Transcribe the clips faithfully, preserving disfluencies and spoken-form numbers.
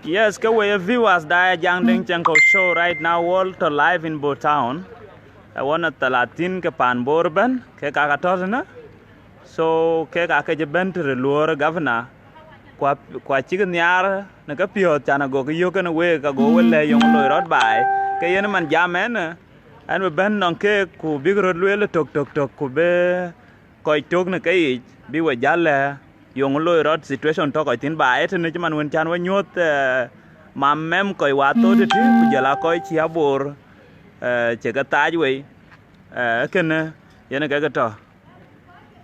Yes, ke we viewers da ya Jang Deng Chenko show right now, world to live in Bo Town. E won thelathini ke pan Bor ben, ke ka ka tɔ̈ tënë. So, ke ka ke cï ben të luɔɔr governor, kua, kua cïk nhiaar në ke piɔ̈ɔ̈th can ago ke yök kën week, ago we lɛ̈ yöŋ loi rɔt baai. Ke yen man jam ɛn, ɛn bï ben nɔŋ keek, ku bïk röt lueel tök, tök, tök, ku bï kɔc tök në keyiic, bï we jäl lɛ̈ yöŋ loi rɔt situation tɔ̈ kɔc thïn baai. Ee tënë cï man wën can we nyuɔ̈th, eh, mam mɛm kɔc wa thot tëtï, ku jɔl a kɔc cï abor, eh, cï ke thaac wei, eh, kënë yen ke ke tɔ̈.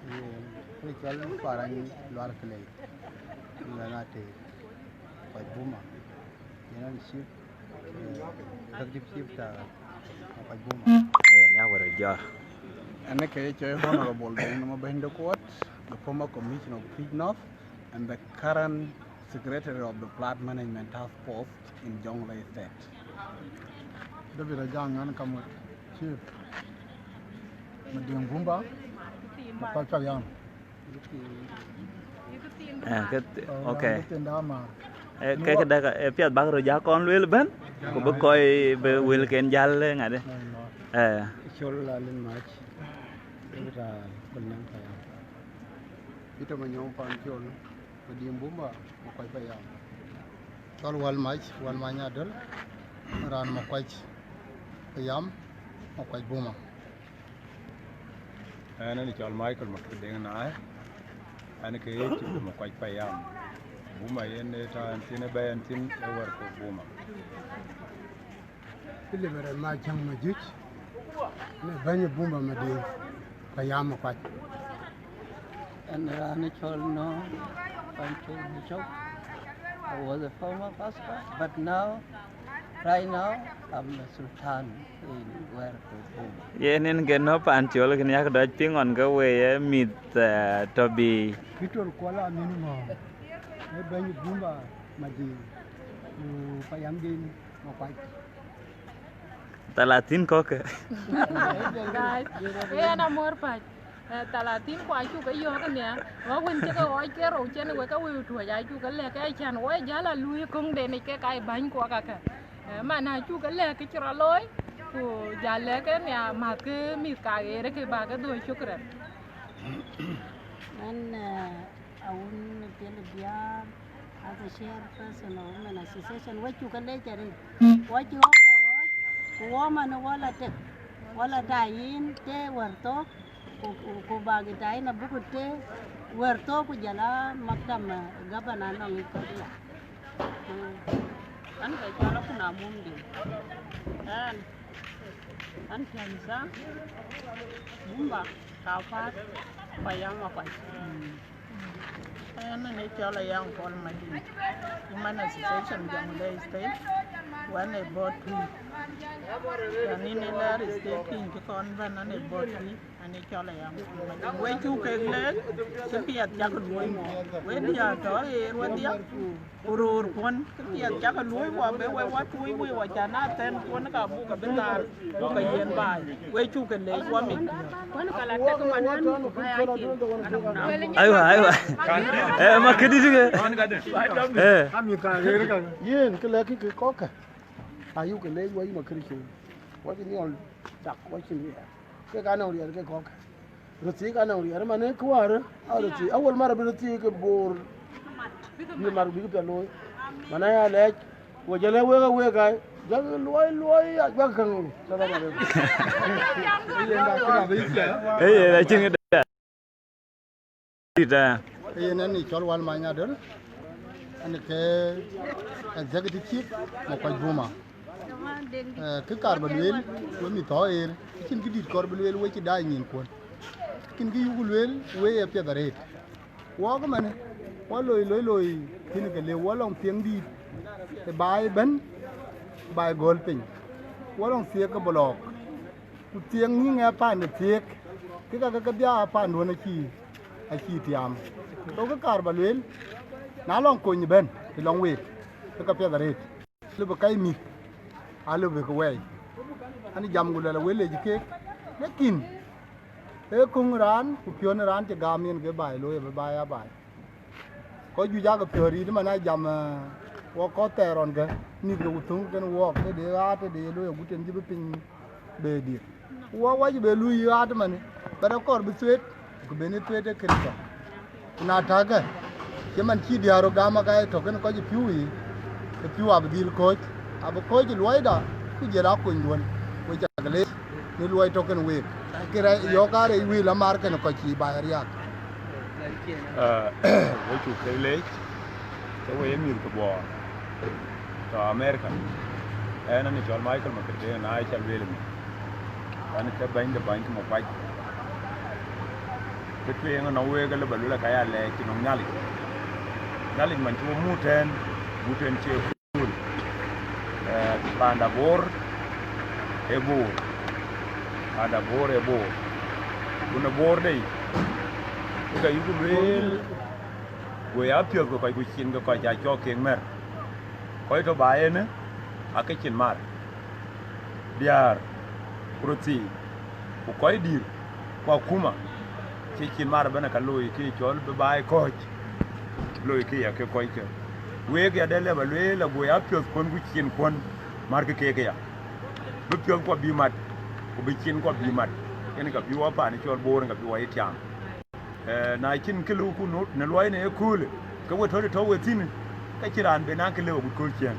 Yen, yen cɔl Parany Lual Kelei, yen ɣɛn a tëë kɔc Buma, yen ɣɛn chief, eh, executive chief ta kɔc Buma. Yen ya wërë jɔ̈ɔ̈r. Ɛn ke cɔl Honorable Deng Nɔm Bɛ̈ny de Kuɔt, the former commissioner of Twic North and the current secretary of the flood management task force in Jonglei State. David Ajang, ɣɛn ka mut chief Madiŋ Bumba, Makuac Payam. Eh, ke, okay. Ɣɛn ke thiin dama. Eh, ke, ke daka, eh, piath bäk röt ja kɔn lueel ben, ku bï kɔc bï wëlken jäl, eh, ŋadë. Eh. Col Alin Mac, David Akol Nyaŋ Payam. Peter Manyɔŋ Pancol. Madiŋ Bumba, Makuac Payam. Cɔl Wal Mac, Wal Mac Adöl, raan Makuac Payam, Makuac Buma. Ɛn, ɛn cɔl Michael Makir Deŋ Naai, ɛn ke ye cï Makuac Payam. Buma yen ë tɔ̈ ɛn thïn, ë bɛ̈ɛ̈i ɛn thïn, ë wär ke Buma. Philip Rɛm Macäŋ Majuc, në bɛ̈ny Bumba Madiŋ, Payam Makuac. Ɛn raan cɔl Nɔɔr Pancol Bicok. I was a former pastor, but now, right now, I'm a sultan in Wɛr Buma. Yen en ke Nɔɔr Pancol, kën yak dɔc piŋ ɣɔn ke we ye mïth, eh, tɔ̈ bï. Victor Kuɔl Amin Ŋɔ̈ɔ̈ŋ, në bɛ̈ny Bumba Madiŋ, ku Payam den Makuac. Thelathini kɔ̈k ke. Guys, yen amor pac. Eh, thelathini ku acuk ke yɔ̈ɔ̈k nia. Wä wën cï ke ɣɔɔc ke rou cen wek ke wëu tuɔ̈c acuk ke lɛ̈k ke can wɔ jäl a luui köŋden ke ka bäny kuɔ kakë. Eh, man acuk ke lɛ̈k ke cï rɔ looi, ku jäl lɛ̈k ke nia mäth ke mïth ka ɣeer ke bä ke dhoi, shukran. Ɛn, eh, Awun Piɛl Biaar, as a chairperson of Women Association, we cuk ke leec arëët. Wɔ cï ɣɔ̈k kuɔɔc, ku wɔ man wɔ la tek, wɔ la ta yïn të wär thok, ku, ku, ku bak ta yïn abuku të wär thok, ku jɔl a maktam, eh, gabana nɔŋ yic kɔc ya. Mm. An ke cɔl Akuna Mumdi. An, an Pianisa, Bumba, Kapat, Payam Akuac. Mm. Ɛn, ɛn ë cɔl Ayaŋ Paul Mading, Women Association Jonglei State, wën ë bɔ̈ tui. Tɛ̈n yïn ë Lɛɛr State King cï kɔn bɛ̈n, ɛn ë bɔ̈ tui, ɛn ë cɔl Ayaŋ Paul Mading. We cuk kek leec, cï piɛth cak luɔi wɔ. We diäär tɔ̈ ɣeer wedhia, ku röör kuɔn, cï piɛth cak luɔi wɔ, be we wa tuɔi wei wɔ, ca na thɛn kuɔn ka buk bï thar. Ku ke yen baai, we cuk ke leec wɔ mit. Kuan ka la tek man ɣän ku ka ya cin. Aywa, aywa. Eh, ma këdït ke. Eh. Ka mïth ka ɣeer ka. Yen ke lɛ̈k kï ke kɔ̈kkë. Ayuk ke leec wɔ yï ma Krïthian. Wɔ cï nhiɔl cak, wɔ cïn riɛl. Ke ka nɔŋ riɛl ke kɔ̈kkë. Röt thiëëk anɔŋ riɛl, man ë këwäär, a röt thiëëk. Awel mar abï röt thiëëk ke Bor, bï mar bï piɛth looi. Man aya lɛɛc, ku jɔl ë wek, a wek ai, jɔl luɔi, luɔi, a juak käŋ. Salam alaikum. Ee, yen acïn këda. Yen ɛn ë cɔl Wal Many Adöl, ɛn ke executive chief Makuac Buma. Eh, kë kaar ba lueel, we mïth thɔ̈ɔ̈r ɣeer, acïn kë dït kɔɔr bï lueel, we cï daai nyïn kuɔ̈n. Acïn kë yuku lueel, we ye piɛth arëët. Wɔɔk ëmënë, wɔ loi, loi, loi, kën ke lëu, wɔ lɔŋ thiëŋ dïït ë baai ëbɛ̈n, baai gɔ̈ɔ̈l piny. Wɔ lɔŋ thiëëk ke bï lɔɔk, ku thiëŋ nyïŋ ë paande thiëëk, kë kakë kedhia paanduɔ̈n acï, acï tiaam. Go kë kaar ba lueel, na lɔŋ kony ëbɛ̈n, të lɔŋ week, ke ke piɛth arëët. Lëu bï kac mïth, alëu bï ke wɛɛi. An jam ku luɛl awël lec keek, lakin ee köŋ raan ku piɔ̈n raan cï gam yen ke baai looi abï baai aa baai. Kɔc juëc aake piɔ̈ɔ̈r yït man aa jam, eh, Wɔ kɔc thɛɛr ɣɔn kë, mïth ke ku thöŋ kën wɔɔk, ke de ɣaat, ke de ye looi agut en cï bï piny be diëk. Ku wɔ wac be luui ɣaat ëmënë, bä rɔt kɔɔr bï thueet, ku ben ë thueet ë Kërtho. Ku na täkë, cï man cï diäär rɔt gam, aka ye tɔ̈ kën kɔc ë piu yiic, ë piu abï dhil kɔ̈ɔ̈c, abï kɔ̈ɔ̈c ë luɔida, ku jël akonyduön, ku cak leec në luɔi tɔ̈ kën week. Kërɛɛc yɔ̈ɔ̈k aa rɛc wël amär kën kɔc cï baai riääk. Aa, we cuk ke leec, ke we ye mïth ke Bor tɔ̈ America. Ɣɛn anë cɔl Michael Makete, na ca lueel ëmën, ɣɛn ke bɛ̈ny de bäny ke Makuac. Kë tueŋ ënɔŋ week, ëlë bä lueel, aka ya lɛɛc cï nɔŋ Nhialic. Nhialic man cï we muk tɛ̈ɛ̈n, muk tɛ̈ɛ̈n cie kööl. Ee, panda Bor ee Bor, panda Bor ee Bor. Ku në Bor dei, ke ka yuku lueel, go ya piɔ̈th ke kɔc ku cin ke kɔc aa cɔk kek mɛ̈r. Kɔc tɔ̈ baai ënë, aake cin mar. Diäär, ku röthii, ku kɔc dïïr, ku akuma, cï cin mar ëbɛ̈n, aka looi kë cɔl bï baai kɔ̈ɔ̈c, looi kë ya ke kɔckë. Week ya dɛ lɛ bä lueel, ago ya piɔ̈thkuɔn ku cinkuɔn märkï keek aya. Bï piɔ̈thkuɔ bï mat, ku bï cinkuɔ bï mat, yen ka bï wɔ paan cɔl Bor, ka bï wɔ ye tiaam. Ee, na cïn kë lëuku në luɔi në ëköölë, ke we tɔ̈ të tɔ̈ we thïn, ke cïn raan ben naŋ kë lëu agut kööl ciëën.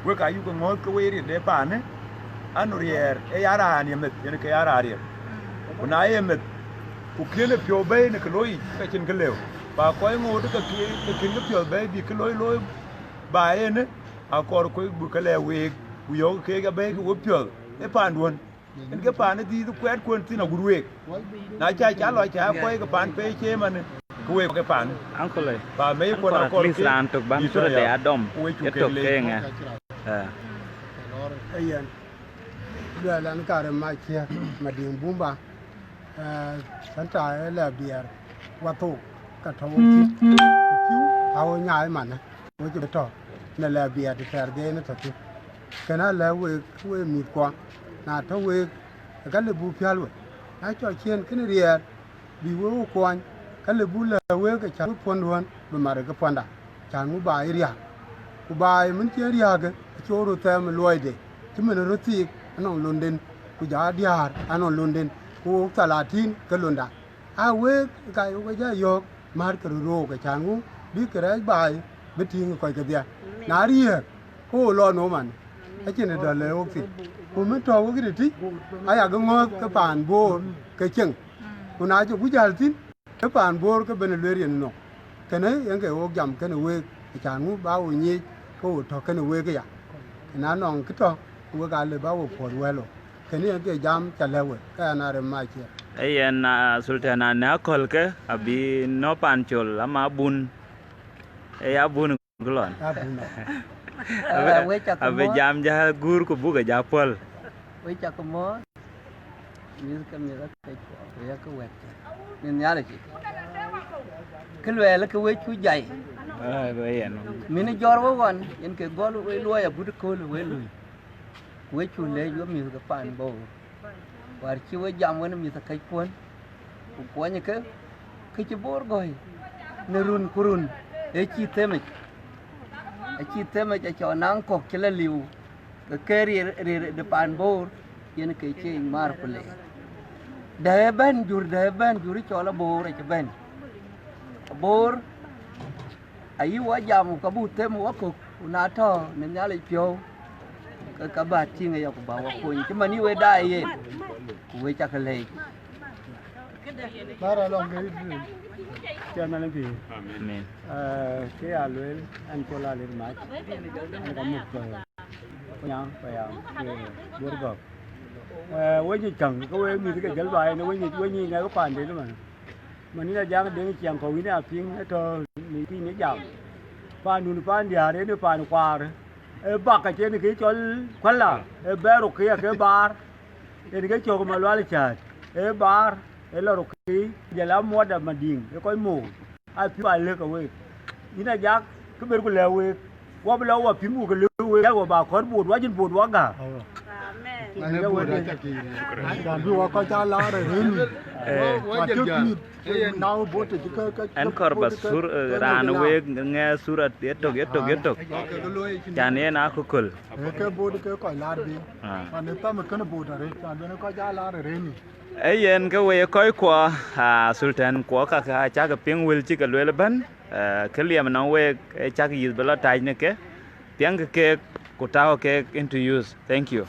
Wek ayuk ŋɔ̈ɔ̈th ke we riɛt de paanë, anu riɛɛr ee ya raan ye meth, yen ke ya raan riɛt. Ku na ye meth, ku kën ë piɔ̈u bɛ̈ɛ̈i në kë looi yic, ke cïn kë lëu. Ba kɔc ŋoot ke kë, ke kën kë piɔ̈th bɛ̈ɛ̈i bï kë looi looi, ba yen, akɔɔr kɔc bï ke lɛ̈k week, ku yɔ̈ɔ̈k keek abɛ̈ɛ̈i ke we piɔ̈th ë paanduön. Yen ke paan ë dhiith kuɛɛt kuën thïn agut week. Na ca ca lɔ ca kɔc ke paan pei cie manë, ke week ke paan. Uncle, eh, pa mei kuɔn uncle, akɔl please, ke raan tök ban sura de adɔm. Ku we cuk ke tök leec. Ke ŋɛ. Eh. Ayen. Luɛl an, karë mac cie Madiŋ Bumba. Eh, santa ë lɛ biɛɛr wathok ka tɔ̈u thïn. Ku piu awo nyaai manë. Wo cï bï tɔ̈ në lɛ biɛɛr të thɛɛr dhien ë tɔ̈ thïn. Kën alɛ̈k week, week mïthkuɔ, na tɔ̈ week, ka lë buk piäl we. Na cɔk ciëën kënë riɛɛr, bï we wo kuɔny, ka lë buk lɛ̈k week, acan we puɔ̈nduön bï mat ke puɔ̈nda, acan ŋu ba ye riääk. Ku ba ye mën cï riääkë, acï wo röt thɛɛm ë luɔide, cï mën röt thiik anɔŋ londen, ku ja diäär anɔŋ londen, ku wok thalatin ke londa. A week ka yok ke jɔ yɔ̈ɔ̈k, määt ke röt rook, acan ŋu bï kërɛɛc baai bï tïŋ ë kɔc kedhie. Na riëëk, ke wo lɔ nööm an, acïn ë dɔ̈l le wok thïn. Ku mën tɔ̈u wek tëtï, aya ke ŋɔ̈ɔ̈th ke paan Boor ke cieŋ. Ku na cï ku jäl thïn, ke paan Boor ke ben ë lueel yen ënɔɔk. Kënë yen ke wok jam kënë week, acan ŋu ba wo nyiic, ke wo tɔ̈ kënë week aya. Kënë anɔŋ kë tɔ̈, ke wek aa lë ba wo puɔ̈th wɛ̈l wo. Kënë yen ke jam ca lɛ̈k we, ke ɣɛn aa rem mac cie. Ee yen, ah, Sultan, na në akɔ̈l ke, abï nɔ̈k paan col, ama bun, ee ya bun ku lɔn. Abun. Abï, eh, we cak abï mɔ̈ɔ̈th. Jam ja guur ku buk ja puɔ̈l. We cak mɔ̈ɔ̈th. Mïth ke mïth akec, ku yak wɛ̈t. Mïth Nhialic. Kë luɛɛl ke we cu jai. Ah, ee yen. Mïn jɔr we ɣɔn, yen ke gɔl we luɔi agut kööl we lui. Ku we cu leec we mïth ke paan Boor. Wäär cï we jam wenë mïth akëckuɔn, ku kuɔny ke, ke cï Boor gɔ̈i në run ku run, ee cï themic. Acï themic acɔl naŋ kɔ̈k cï lɔ liu, ke ke riɛr, riɛr de paan Boor, yen ke cï maar ku leec. Dɛ̈ ëbɛ̈n jur, dɛ̈ ëbɛ̈n jur cɔl Aboor acï bɛ̈n. Aboor, ayï wɔ jam, ka buk them wakök, ku na tɔ̈ në Nhialic piɔ̈u, ke ka bä tïŋ aya ku bä wɔ kony. Cï man yï we daai yen, ku we cak leec. Bara lɔŋ ke Idril. Cɛ mɛn pïïr. Amen. Eh, ke ya lueel, an col alir mac. An ka muk, eh, nyaŋ, pa ya, eh, Duor Gɔ̈k. Eh, we nyic käŋ, ke we mïth ke jël baai, ne we nyic, we nyic ŋɛk paanden man. Man yïn Ajaŋ Deŋ Ciɛŋ kɔ̈u yïn a piŋ ë tɔ̈ në piny ë jam. Paandun paan diäär en ë paan kuaar, ë bak ka cïn kë cɔl kuala, ë bɛ̈ɛ̈r rok ke ya ke baar, en ke cök Malual cääc, ë baar, ë lɔ rok ke jël amuɔɔt Madiŋ, ë kɔc mook, a piu a lëk ke week. Yïn Ajak, kë ber ku lɛ̈k week, wɔ bï lɔ wɔ piŋ ku ke lëk week, jal wɔ ba kɔ̈r boot wacin boot wɔ gäär. Amen. Can bï wɔ kɔc aa laar ë rëëny. Wa cök mïth, na wɔ bot tëc ke, ke, ɛn kɔr ba thur, eh, raan week ŋɛ thur yetök, yetök, yetök. Can yen akököl. Ee ke bot ke kɔc laar bï. Ah. Pan ë tham kënë bot arëët, can bï kɔc aa laar ë rëëny. Ee yen ke wek kɔc kuɔ, ah, Sultan kuɔ ka, ka cak piŋ wël cï ke lueel ëbɛ̈n, eh, ke liɛm nɔŋ week, ee cak yith bï lɔ tac në ke, piɛŋkë keek, ku tääu keek into use. Thank you.